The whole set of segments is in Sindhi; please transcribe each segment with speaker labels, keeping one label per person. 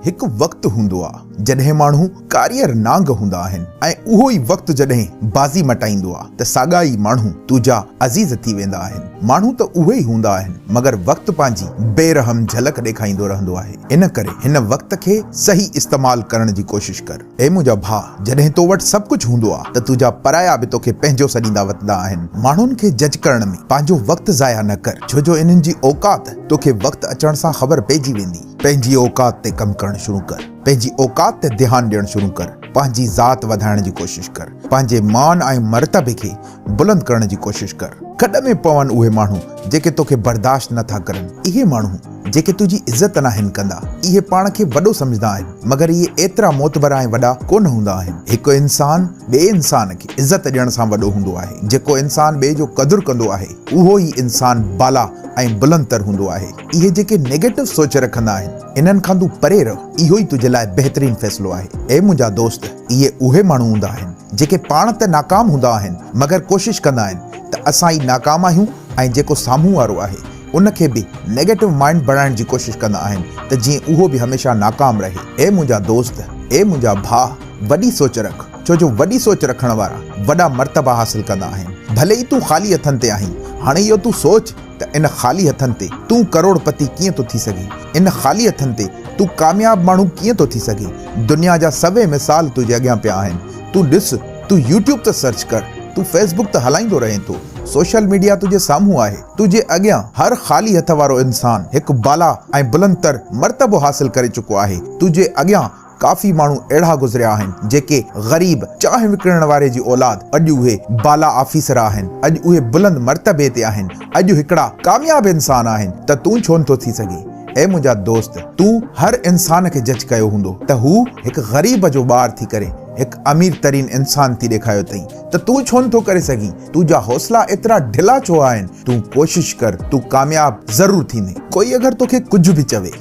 Speaker 1: هڪ وقت هوندو آ جڏهن ماڻهو ڪاريئر نانگ هوندا آهن ۽ اهو ئي وقت جڏهن بازي مٽائيندو آ ته ساڳا ئي ماڻهو تنهنجا عزيز ٿي ويندا آهن. ماڻهو ته اهي ئي هوندا آهن مگر وقت پنهنجي بي رحم جهلڪ ڏيکائيندو رهندو آهي. ان ڪري هن وقت کي صحيح استعمال ڪرڻ جي ڪوشش ڪر. اي منهنجا ڀاء! جڏهن تو وٽ سڀ ڪجهه هوندو آ ته تنهنجا پرايا به توکي پنهنجو سڏيندا وتندا آهن. ماڻهن کي جج ڪرڻ ۾ پنهنجو وقت ضايع نه ڪر ڇو جو انهن جي اوقات توکي وقت اچڻ سان خبر پئجي ويندي. پنهنجي اوقات تي ڪم ڪرڻ شروع ڪر، پنهنجي اوقات تي ڌيان ڏيڻ شروع ڪر، پنهنجي ذات وڌائڻ جي ڪوشش ڪر، پنهنجي مان ۽ مرتبي کي بلند ڪرڻ جي ڪوشش ڪر. کڏ ۾ پون اهي ماڻهو جيڪي توکي برداشت نه ٿا ڪرن، اهي ماڻهو جيڪي تنهنجي عزت ناهن ڪندا، اهي پاڻ کي وڏو سمجهندا آهن، مگر اهي ايترا معتبر ۽ وڏا ڪونه هوندا آهن. هڪ انسان ٻئي انسان کي عزت ڏيڻ سان وڏو هوندو آهي، جيڪو انسان ٻئي جو قدر ڪندو آهي، اهو ئي انسان بالا ۽ بلند تر هوندو آهي. اهي جيڪي نيگيٽو سوچ رکندا آهن، انهن کان تون پري رهه، اهو ئي تنهنجي لاء بهترين فيصلو آهي. اي منهنجا دوست! اهي اهي ماڻهو هوندا آهن، جيڪي پاڻ ته ناڪام هوندا آهن، مگر ڪوشش ڪندا آهن ته اسان ئي ناڪام آهيون ۽ جيڪو سامهون وارو آهي، ان کي به نيگيٽو مائنڊ بڻائڻ جي ڪوشش ڪندا آهن ته جيئن اهو به هميشه ناڪام رهي. اي منهنجا دوست! اي منهنجا ڀاء! وڏي سوچ رک، ڇو جو وڏي سوچ رکڻ وارا وڏا مرتبا حاصل ڪندا آهن. ڀلي ئي تون خالي هٿن تي آهين، هاڻي اهو تون سوچ ته ان خالي هٿن تي تون ڪروڙ پتي ڪيئن ٿو ٿي سگهين؟ ان خالي هٿن تي تون ڪامياب ماڻهو ڪيئن ٿو ٿي سگهين؟ دنيا جا سوين مثال تنهنجي اڳيان پيا آهن. تون ڏس، تون يوٽيوب ته سرچ ڪر، تون فيس بڪ ته هلائيندو رهين ٿو، سوشل ميڊيا تنهنجي سامهون آهي، تنهنجي اڳيان هر خالي هٿ وارو انسان هڪ بالا ۽ بلند تر مرتبو حاصل ڪري چڪو آهي، تنهنجي اڳيان ڪافي ماڻهو اهڙا گذريا آهن جيڪي غريب چانهه وڪڻڻ واري جي اولاد اڄ اهي بالا آفيسر آهن، اڄ اهي بلند مرتبي تي آهن، اڄ هڪڙا ڪامياب انسان آهن ته تون ڇو نٿو ٿي سگهين؟ اي منهنجا دوست! تون هر انسان کي جج ڪيو هوندو ته هو هڪ غريب جو ٻار ٿي ڪري هڪ امير ترين انسان ٿي ڏيکايو اٿئي ته تون ڇو نٿو ڪري سگهين؟ تنهنجا حوصلا ايترا ڍلا ڇو آهن؟ تون ڪوشش ڪر تون ڪامياب ضرور ٿيندين. ڪوئي اگر توکي ڪجهه به چوي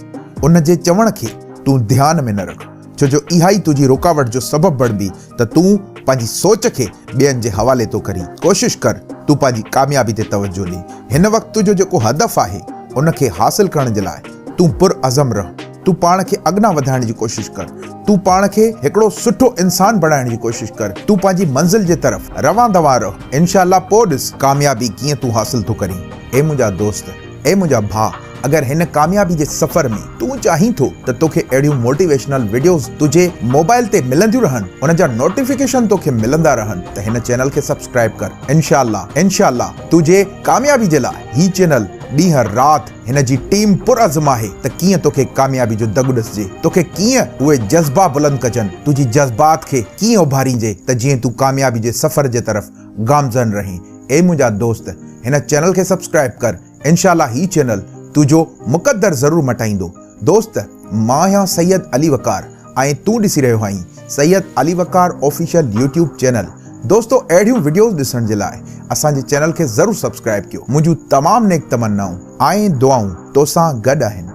Speaker 1: ان جي چوڻ کي تون ڌيان ۾ نه رک، ڇو جو اها ئي تنهنجي رڪاوٽ جو سبب بڻبي ته تون پنهنجي سوچ کي ٻين جي حوالي ٿو ڪرين. ڪوشش ڪر تون پنهنجي ڪاميابي تي توجهه ڏي. هن وقت تنهنجو جيڪو هدف آهي، ان کي حاصل ڪرڻ جي لاء تون پرعزم رهه. تون پاڻ کي اڳنا وڌائڻ جي ڪوشش ڪر. تون پاڻ کي هڪڙو سٺو انسان بڻائڻ جي ڪوشش ڪر. تون پنهنجي منزل جي طرف روان دوان رهه. انشاء الله پوء ڏس ڪاميابي ڪيئن تون حاصل ٿو ڪرين. اي منهنجا دوست! اي منهنجا ڀاء! اگر هن ڪاميابي جي سفر ۾ تون چاهين ٿو ته توکي اهڙيون موٽيويشنل وڊيوز تنهنجي موبائل تي ملنديون رهن ان جا نوٽيفڪيشن توکي ملندا رهن ته هن چينل کي سبسڪرائب ڪر انشاء الله انشاء الله تنهنجي ڪاميابي جي لاء هي چينل ڏينهن رات هن جي ٽيم پرعزم آهي ته ڪيئن توکي ڪاميابي جو دڳ ڏسجي توکي ڪيئن اهي جذبا بلند ڪجن تنهنجي جذبات کي ڪيئن اڀارينجي ته جيئن تون ڪاميابي جي سفر جي طرف گامزن رهين اي منهنجا دوست هن چينل کي سبسڪرائب ڪر انشاء الله هي چينل تنهنجو مقدر ضرور مٽائيندو دوست مان آهيان سيد علي وقار ۽ تون ڏسي رهيو آهين Syed Ali Waqar official YouTube channel دوستو اهڙيون وڊيوز ڏسڻ جي لاء اسان جي چينل کي ضرور سبسڪرائب ڪيو منهنجون تمام نيڪ تمنائون ۽ دعائون توسان گڏ آهن.